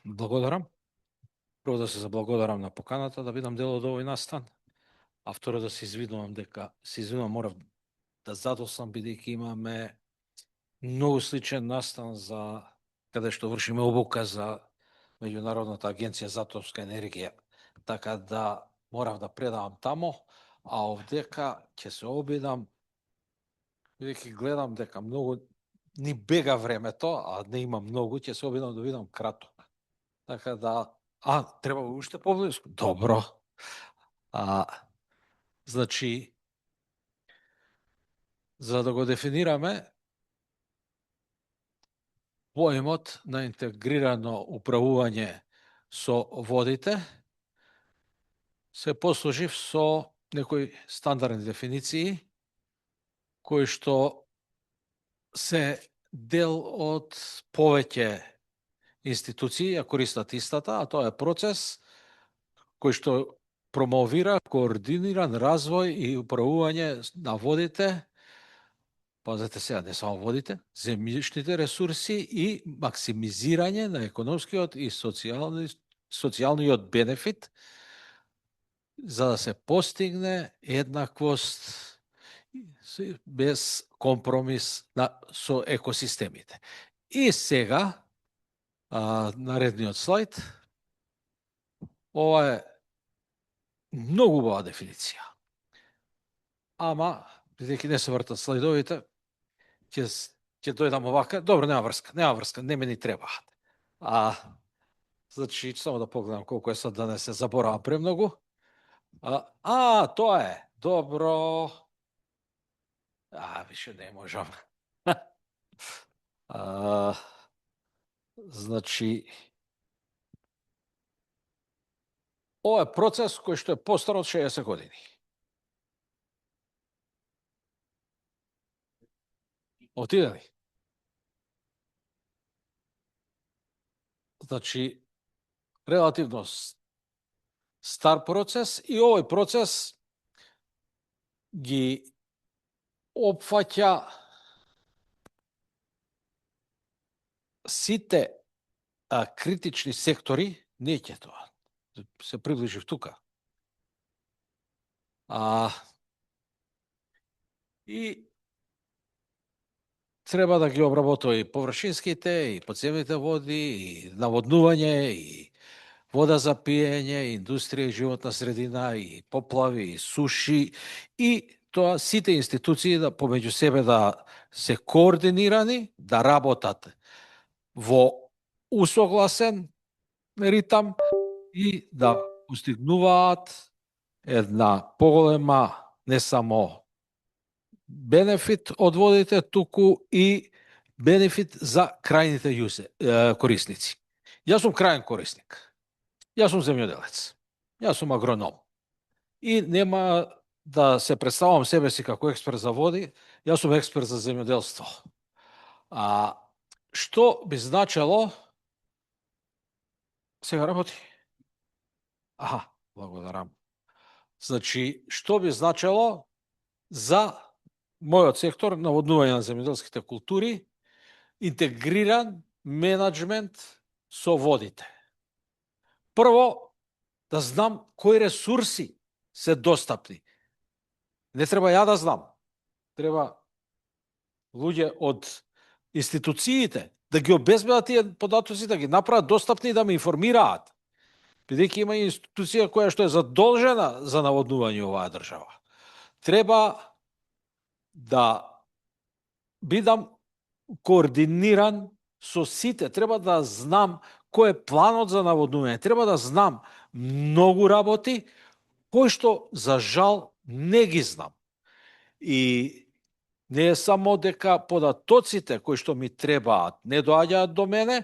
Благодарам. Прво да се заблагодарам на поканата да бидам дел од овој настан, а второ да се извинувам, морав да задоснам бидејќи имаме многу сличен настан за каде што вршиме обука за Меѓународната агенција за атомска енергија. Така да морав да предавам тамо, а овдека ќе се обидам, бидејќи гледам дека многу ни бега времето, а не има многу, ќе се обидам да бидам краток. Така да, треба уште поблиску. Добро. Значи, за да го дефинираме, поимот на интегрирано управување со водите, се послужив со некои стандардни дефиниции, кои што се дел од повеќе институции, ја користат истата, а тоа е процес кој што промовира координиран развој и управување на водите, пазете сега, не само водите, земјишните ресурси и максимизирање на економскиот и социјалниот бенефит за да се постигне еднаквост без компромис со екосистемите. И сега, наредниот слайд, ова е многу убава дефиниција. Ама, бидејќи не се вртат слайдовите, ќе дојдам овака. Добро, нема врска, не ме ни требаат. Значи, само да погледам колку е сад да не се заборавам премногу. Тоа е. Добро. Више не можам. Значи, ова е процес кој што е постар од 60 години. Отиде ли? Значи, релативно стар процес и овој процес ги опфаќа сите критични сектори, не ќе тоа, се приближив тука. И треба да ги обработува и површинските, и подземните води, и наводнување, и вода за пиење, и индустрија, и животна средина, и поплави, и суши, и тоа сите институции да помеѓу себе да се координирани, да работат во усогласен ритам и да постигнуваат една поголема не само бенефит од водите, туку и бенефит за крајните корисници. Јас сум крајен корисник. Јас сум земјоделец. Јас сум агроном. И нема да се представам себе си како експерт за води, јас сум експерт за земјоделство. Што би значело... Сега работи? Благодарам. Значи, што би значело за мојот сектор наводнување на земјоделските култури, интегриран менаџмент со водите. Прво, да знам кои ресурси се достапни. Не треба ја да знам. Треба луѓе од институциите да ги обезбедат тие податоци, да ги направат достапни и да ме информираат. Бидејќи има институција која што е задолжена за наводнување оваа држава. Треба да бидам координиран со сите, треба да знам кој е планот за наводнување, треба да знам многу работи кои што за жал не ги знам. И не е само дека податоците кои што ми требаат не доаѓаат до мене,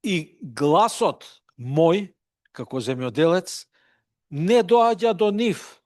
и гласот мој како земјоделец не доаѓа до нив.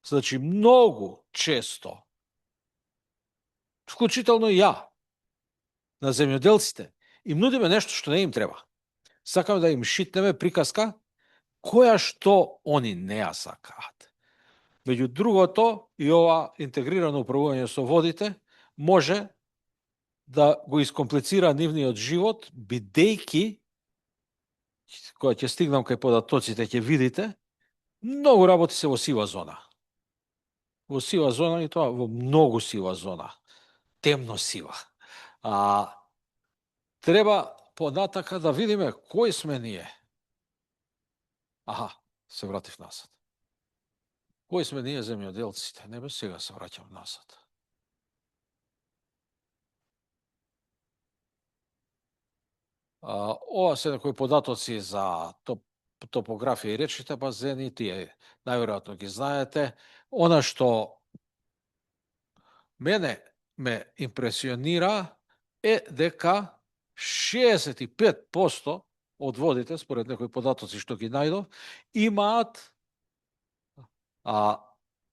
Значи, многу често, вклучително и ја, на земјоделците, им нудиме нешто што не им треба. Сакаме да им шитнеме приказка која што они не ја сакаат. Меѓу другото, и ова интегрирано управување со водите може да го искомплицира нивниот живот, бидејќи, кога ќе стигнам кај податоците, ќе видите, многу работи се во сива зона. Во сива зона и тоа во многу сива зона. Темно сива. Треба понатака да видиме кои сме ние. Се вратив назад. Кои сме ние земјоделците? Не бе, сега се враќам назад. Ова се некои податоци за топографија и речните базени, тие најверојатно ги знаете. Она што мене ме импресионира е дека 65% од водите, според некои податоци што ги најдов, имаат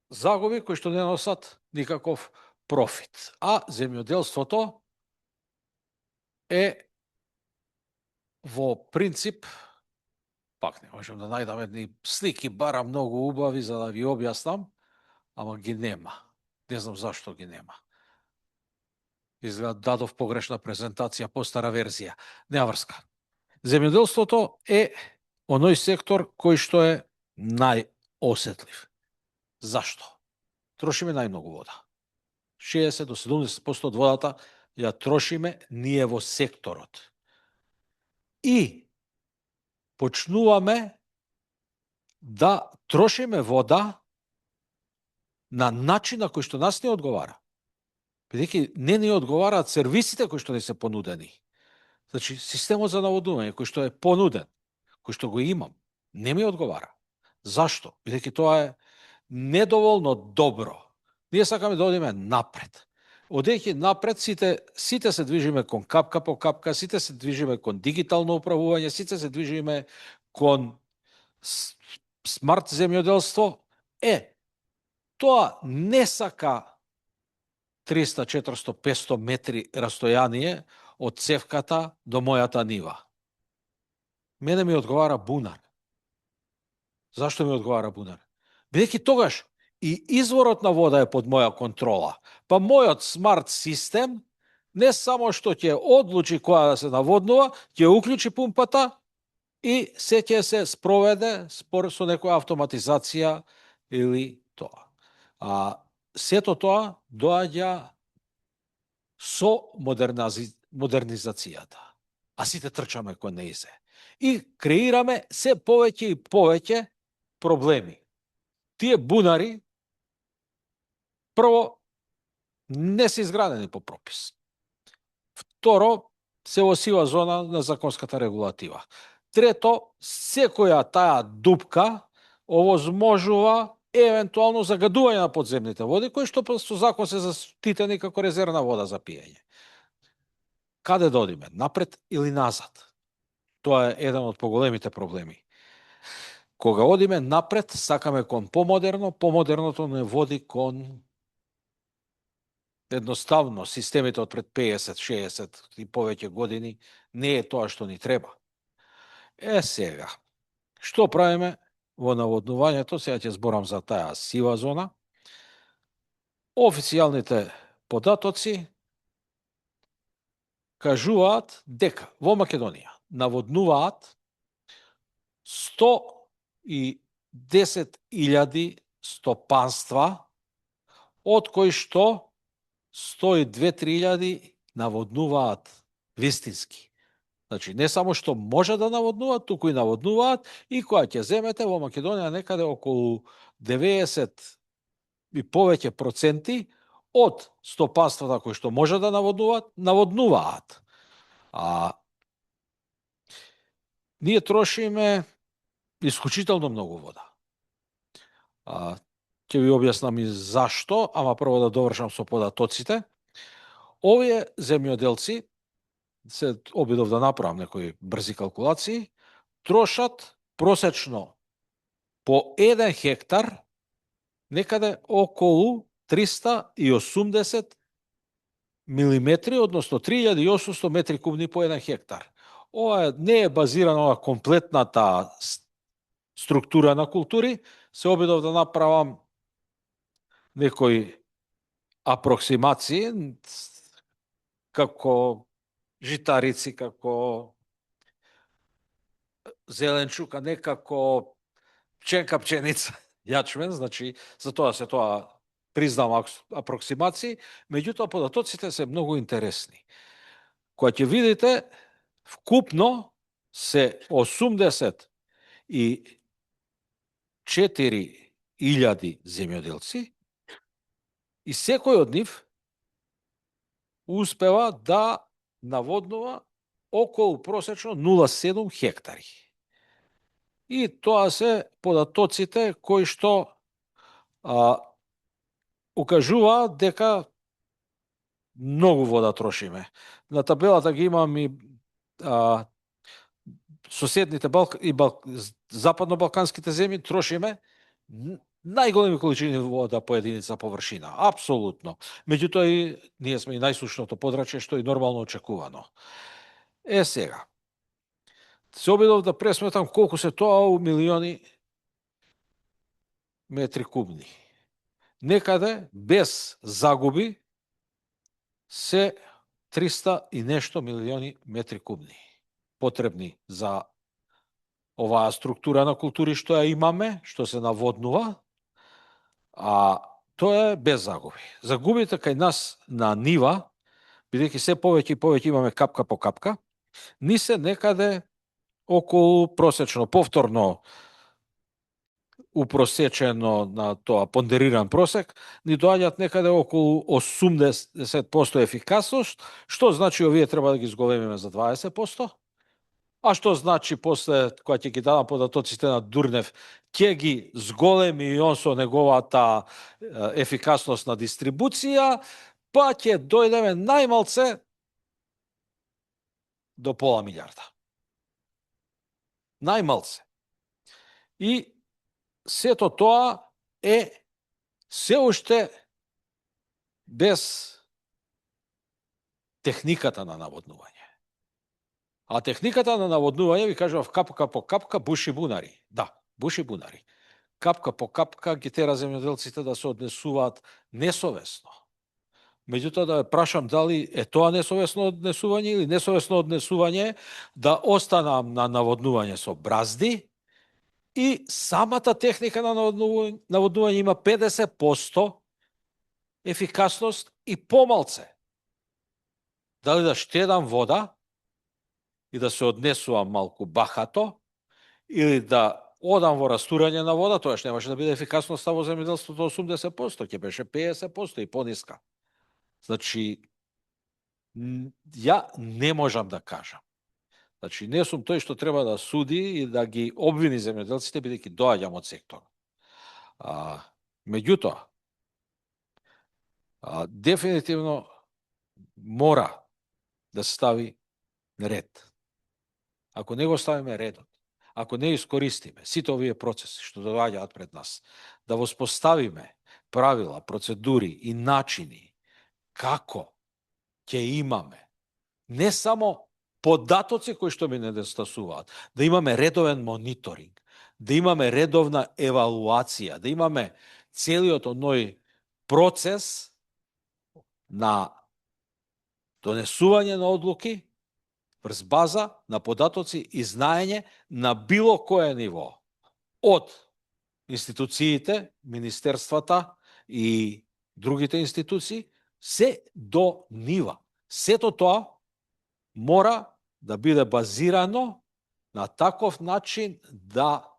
загуби кои што не носат никаков профит. А земјоделството е во принцип, пак не можем да најдам едни слики бара многу убави за да ви објаснам, ама ги нема. Не знам зашто ги нема. Изгледа дадов погрешна презентација, постара верзија. Нема врска. Земјоделството е оној сектор кој што е најосетлив. Зашто? Трошиме најмногу вода. 60 до 70% од водата ја трошиме ние во секторот. И почнуваме да трошиме вода на начин на кој што нас не одговара. Бидејќи не ни одговараат сервисите кои што ни се понудени. Значи, системот за наводнување кој што е понуден, кој што го имам, не ми одговара. Зашто? Бидејќи тоа е недоволно добро. Ние сакаме да одиме напред. Одејќи напред, сите се движиме кон капка по капка, сите се движиме кон дигитално управување, сите се движиме кон смарт земјоделство. Тоа не сака 300, 400, 500 метри растојание од цевката до мојата нива. Мене ми одговара бунар. Зашто ми одговара бунар? Бидејќи тогаш и изворот на вода е под моја контрола. Па мојот смарт систем не само што ќе одлучи која да се наводнува, ќе уклучи пумпата и се ќе се спроведе спор со некоја автоматизација или тоа. Сето тоа доаѓа со модернизацијата. А сите трчаме кон нејзе. И креираме се повеќе и повеќе проблеми. Тие бунари, прво, не се изградени по пропис. Второ, се во сива зона на законската регулатива. Трето, секоја таа дупка овозможува евентуално загадување на подземните води, кои што со закон се заштитени како резервна вода за пиење. Каде да одиме? Напред или назад? Тоа е еден од поголемите проблеми. Кога одиме напред, сакаме кон помодерно, помодерното не води кон едноставно системите од пред 50, 60 и повеќе години не е тоа што ни треба. Сега, што правиме во наводнувањето? Сега ќе зборам за таа сива зона. Официјалните податоци кажуваат дека во Македонија наводнуваат 110.000 стопанства, од кои што 102-3.000 наводнуваат вистински. Значи, не само што може да наводнуваат, туку и наводнуваат, и која ќе земете во Македонија некаде околу 90 и повеќе проценти од стопанствата кои што може да наводнуваат, наводнуваат. Ние трошиме исклучително многу вода. Ќе ви објаснам и зашто, ама прво да довршам со податоците. Овие земјоделци, се обидов да направам некои брзи калкулации, трошат просечно по 1 хектар некаде околу 380 милиметри, односно 3800 метри кубни по 1 хектар. Ова не е базирано на комплетната структура на култури, се обидов да направам некои апроксимации, како житарици, како зеленчук, а не како пченка, пченица, јачмен, значи за тоа се тоа признам апроксимации, меѓутоа податоците се многу интересни. Кога ќе видите, вкупно се 84.000 земјоделци и секој од нив успева да наводнува околу просечно 0,7 хектари. И тоа се податоците кои што укажуваат дека многу вода трошиме. На табелата ги имам и соседните западно-балканските земји трошиме најголеми количини вода по единица површина. Апсолутно. Меѓутоа и ние сме и најсушното подрачје, што е нормално очекувано. Сега, се обидов да пресметам колку се тоа у милиони метри кубни. Некаде, без загуби, се 300 и нешто милиони метри кубни потребни за оваа структура на култури што ја имаме, што се наводнува, а тоа е без загуби. Загубите кај нас на нива, бидејќи се повеќе и повеќе имаме капка по капка, ни се некаде околу просечно, повторно упросечено на тоа пондериран просек, ни доаѓаат некаде околу 80% ефикасност, што значи овие треба да ги зголемиме за 20%, а што значи после, кога ќе ги дадам податоците на Дурнев, ќе ги зголеми и он со неговата ефикасност на дистрибуција, па ќе дојдеме најмалце до пола милиарда. Најмалце. И сето тоа е се уште без техниката на наводнување. А техниката на наводнување, ви кажував, капка по капка, буши бунари. Да, буши бунари. Капка по капка ги тера земјоделците да се однесуваат несовесно. Меѓутоа да ве прашам дали е тоа несовесно однесување или несовесно однесување да останам на наводнување со бразди и самата техника на наводнување има 50% ефикасност и помалце. Дали да штедам вода и да се однесувам малку бахато, или да одам во растурање на вода, тоа што немаше да биде ефикасноста во земјоделството 80%, ќе беше 50% и пониска. Значи, ја не можам да кажам. Значи, не сум тој што треба да суди и да ги обвини земјоделците, бидејќи доаѓам од сектор. Меѓутоа, дефинитивно мора да се стави ред. Ако не го ставиме редот, ако не искористиме сите овие процеси што доаѓаат пред нас, да воспоставиме правила, процедури и начини како ќе имаме не само податоци кои што ми недостасуваат, да имаме редовен мониторинг, да имаме редовна евалуација, да имаме целиот оној процес на донесување на одлуки врз база на податоци и знаење на било кое ниво. Од институциите, министерствата и другите институции, се до нива. Сето тоа мора да биде базирано на таков начин да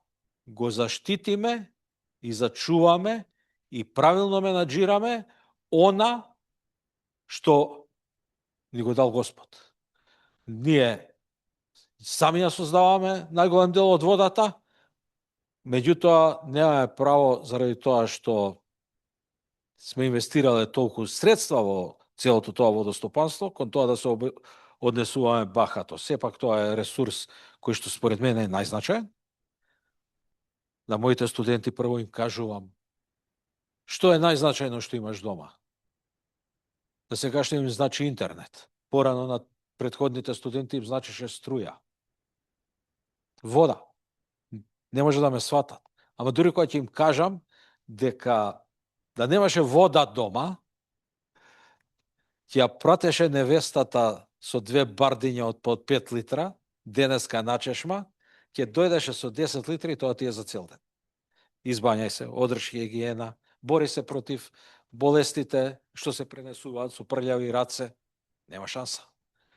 го заштитиме и зачуваме и правилно менаџираме она што ни го дал Господ. Ние сами ја создаваме најголем дел од водата, меѓутоа немаме право заради тоа што сме инвестирале толку средства во целото тоа водостопанство, кон тоа да се однесуваме бахато. Сепак тоа е ресурс кој што според мене е најзначаен. На моите студенти прво им кажувам што е најзначајно што имаш дома. Да сегашно им значи интернет. Порано на претходните студенти им значише струја. Вода. Не може да ме сватат. Ама дури кога ќе им кажам дека да немаше вода дома, Ја пратеше невестата со 2 бардиња од по 5 литра, денеска на чешма, ќе дојдеше со 10 литри и тоа ти е за цел ден. Избањај се, одрж хигиена, бори се против болестите што се пренесуваат со прљави раце, нема шанса.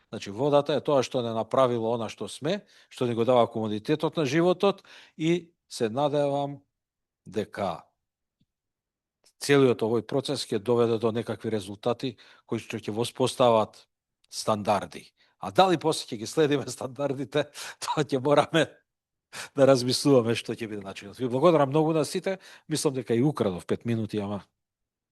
Значи, водата е тоа што не направило она што сме, што ни го дава комодитетот на животот и се надевам дека целиот овој процес ќе доведе до некакви резултати кои што ќе воспостават стандарди. А дали после ќе ги следиме стандардите, тоа ќе мораме да размислуваме што ќе биде начинот. Ви благодарам многу на сите, мислам дека и украдов 5 минути, ама